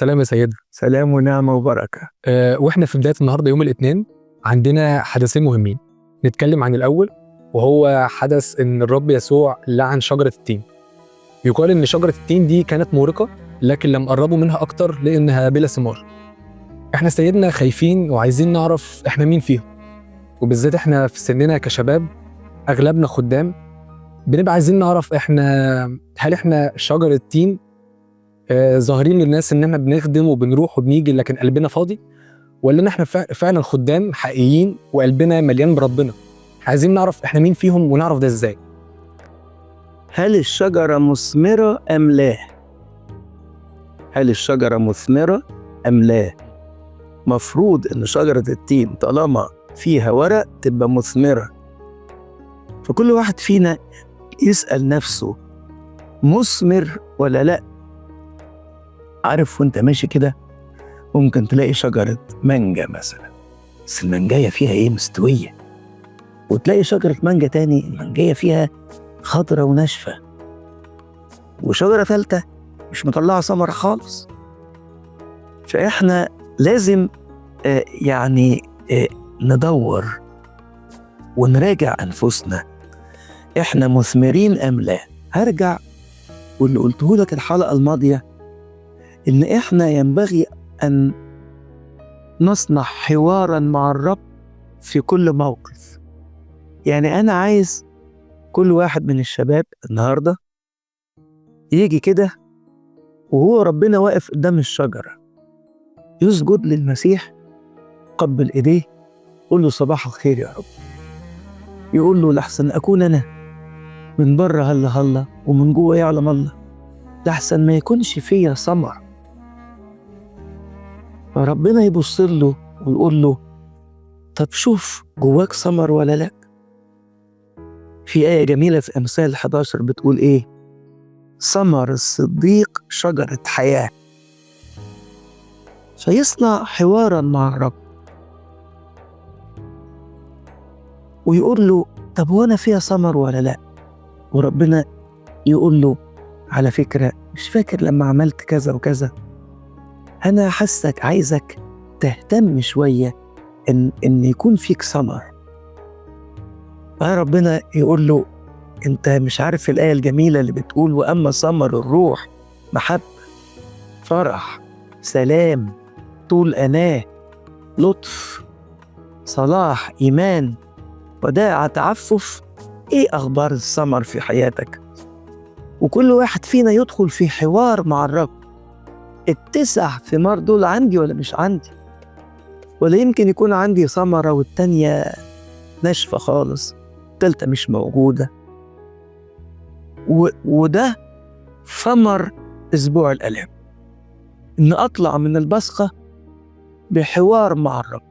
سلام يا سيدنا. سلام ونعمة وبركة. واحنا في بداية النهاردة يوم الاثنين عندنا حدثين مهمين نتكلم عن الأول، وهو حدث إن الرب يسوع لعن شجرة التين. يقال إن شجرة التين دي كانت مورقة، لكن لم قربوا منها أكتر لأنها بلا ثمار. احنا سيدنا خايفين وعايزين نعرف احنا مين فيهم، وبالذات احنا في سننا كشباب أغلبنا خدام، بنبقى عايزين نعرف احنا هل احنا شجرة تين ظاهرين للناس ان احنا بنخدم وبنروح وبنيجي لكن قلبنا فاضي، ولا ان احنا فعلا خدام حقيقيين وقلبنا مليان بربنا. عايزين نعرف احنا مين فيهم ونعرف ده ازاي. هل الشجرة مثمرة أم لا؟ هل الشجرة مثمرة أم لا؟ مفروض إن شجرة التين طالما فيها ورق تبقى مثمرة. فكل واحد فينا يسأل نفسه مثمر ولا لا. عارف وانت ماشي كده ممكن تلاقي شجرة مانجا مثلا، بس المانجاية فيها ايه؟ مستوية. وتلاقي شجرة مانجا تاني المانجاية فيها خضرة وناشفة، وشجرة ثالثة مش مطلعة ثمرة خالص. فإحنا لازم ندور ونراجع أنفسنا، إحنا مثمرين أم لا. هرجع واللي قلته لك الحلقة الماضية، إن إحنا ينبغي أن نصنع حوارا مع الرب في كل موقف. يعني أنا عايز كل واحد من الشباب النهاردة يجي كده وهو ربنا واقف قدام الشجرة، يسجد للمسيح، قبل إيديه، قول له صباح الخير يا رب. يقول له لحسن أكون أنا من بره هلا هلا ومن جوه يعلم الله، لحسن ما يكونش فيا ثمر. فربنا يبص له ويقول له طب شوف جواك ثمر ولا لا. في آية جميلة في أمثال 11 بتقول إيه؟ ثمر الصديق شجرة حياة. فيصنع حوارا مع الرب ويقول له طب وانا فيها ثمر ولا لا؟ وربنا يقول له على فكرة مش فاكر لما عملت كذا وكذا، أنا حاسك عايزك تهتم شوية إن يكون فيك ثمر. فربنا يقول له أنت مش عارف الآية الجميلة اللي بتقول وأما ثمر الروح محبة، فرح، سلام، طول أناة، لطف، صلاح، إيمان، وداعة، تعفف. إيه أخبار الثمر في حياتك؟ وكل واحد فينا يدخل في حوار مع الرب. التسع ثمار دول عندي ولا مش عندي؟ ولا يمكن يكون عندي ثمرة والتانية ناشفة خالص، التالتة مش موجودة. وده ثمر أسبوع الآلام، إن أطلع من البصقة بحوار مع الرب،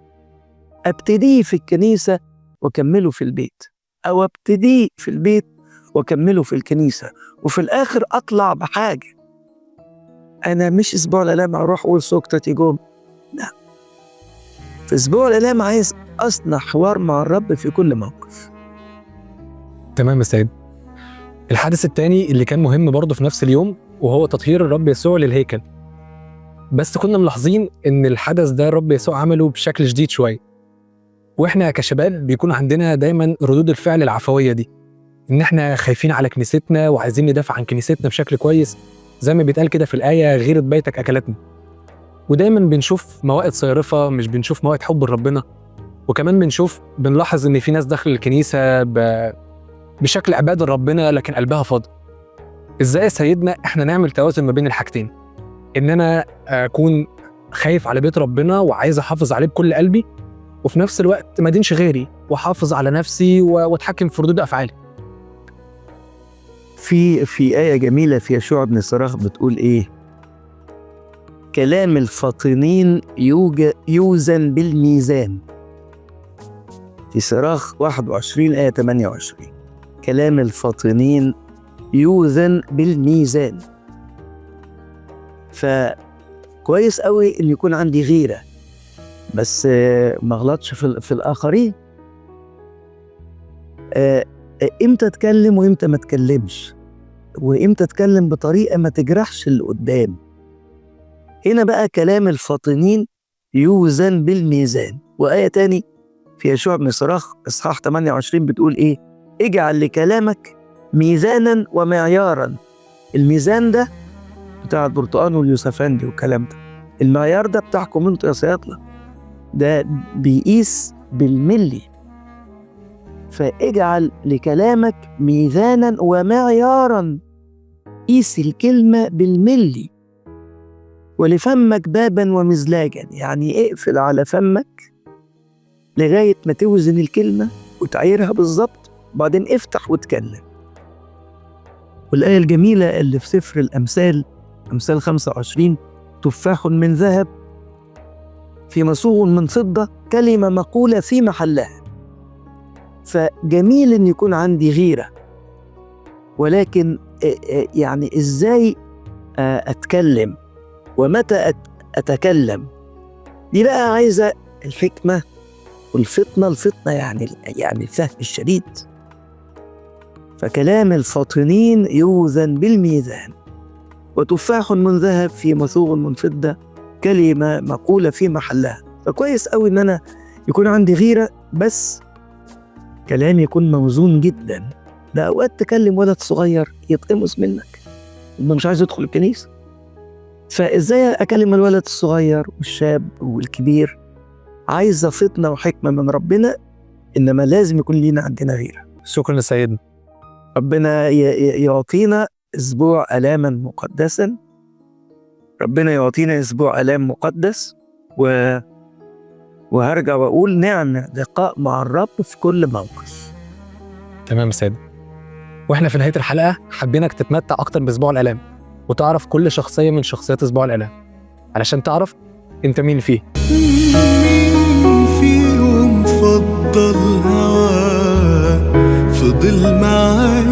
أبتديه في الكنيسة وأكمله في البيت، أو أبتديه في البيت وأكمله في الكنيسة، وفي الآخر أطلع بحاجة. أنا مش أسبوع الآلام أروح أقول سكتة جوم، لا، في أسبوع الآلام عايز أصنع حوار مع الرب في كل موقف. تمام يا سيد. الحدث الثاني اللي كان مهم برضه في نفس اليوم وهو تطهير الرب يسوع للهيكل. بس كنا ملاحظين إن الحدث ده الرب يسوع عمله بشكل شديد شوية، وإحنا كشباب بيكون عندنا دايما ردود الفعل العفوية دي، إن إحنا خايفين على كنيستنا وعايزين ندافع عن كنيستنا بشكل كويس، زي ما بيتقال كده في الآية غيرة بيتك أكلتنا. ودايما بنشوف موائد صارفة، مش بنشوف موائد حب لربنا. وكمان بنلاحظ إن في ناس داخل الكنيسة بشكل عبادة لربنا لكن قلبها فاضي. إزاي يا سيدنا إحنا نعمل توازن ما بين الحاجتين؟ إن أنا أكون خايف على بيت ربنا وعايز أحافظ عليه بكل قلبي، وفي نفس الوقت ما أدينش غيري وأحافظ على نفسي وأتحكم في ردود أفعالي. في آية جميلة في يشوع بن صراخ بتقول إيه؟ كلام الفاطنين يوزن بالميزان. في صراخ 21 آية 28، كلام الفاطنين يوزن بالميزان. فكويس قوي إن يكون عندي غيرة، بس ما اغلطش في الآخرين. إمتى أتكلم وإمتى ما أتكلمش، وإمتى أتكلم بطريقة ما تجرحش اللي قدام. هنا بقى كلام الفاطنين يوزن بالميزان. وآية تاني في يشوع بن صراخ إصحاح 28 بتقول إيه؟ اجعل لكلامك ميزانا ومعيارا. الميزان ده بتاع البرتقال واليوسفندي والكلام ده، المعيار ده بتاعكم انتوا يا صيادلة، ده بيقيس بالملي. فاجعل لكلامك ميزانا ومعيارا، قيس الكلمة بالملي. ولفمك بابا ومزلاجا، يعني اقفل على فمك لغاية ما توزن الكلمة وتعيرها بالظبط، بعدين افتح واتكلم. والآية الجميلة اللي في سفر الأمثال، أمثال 25، تفاح من ذهب في مصوغ من فضة، كلمة مقولة في محلها. فجميل إن يكون عندي غيرة، ولكن يعني إزاي أتكلم ومتى أتكلم؟ دي بقى عايزة الحكمة والفطنة. الفطنة يعني الفهم الشديد. فكلام الفاطنين يوزن بالميزان، وتفاح من ذهب في مثوغ من فضة، كلمة مقولة في محلها. فكويس قوي إن أنا يكون عندي غيرة، بس كلام يكون موزون جدا. ده أوقات تكلم ولد صغير يتقمص منك إنه مش عايز يدخل الكنيسة. فإزاي أكلم الولد الصغير والشاب والكبير؟ عايزة فطنة وحكمة من ربنا، إنما لازم يكون لينا عندنا غيرة. شكرا لسيدنا. ربنا يعطينا أسبوع آلاما مقدسا. ربنا يعطينا أسبوع آلام مقدس. وهرجع وأقول نعمل لقاء مع الرب في كل موقف. تمام يا سيد. واحنا في نهاية الحلقة حابينك تتمتع أكتر بأسبوع الآلام، وتعرف كل شخصية من شخصيات أسبوع الآلام، علشان تعرف أنت مين فيه. مين فيهم فضل هواه، فضل معايا.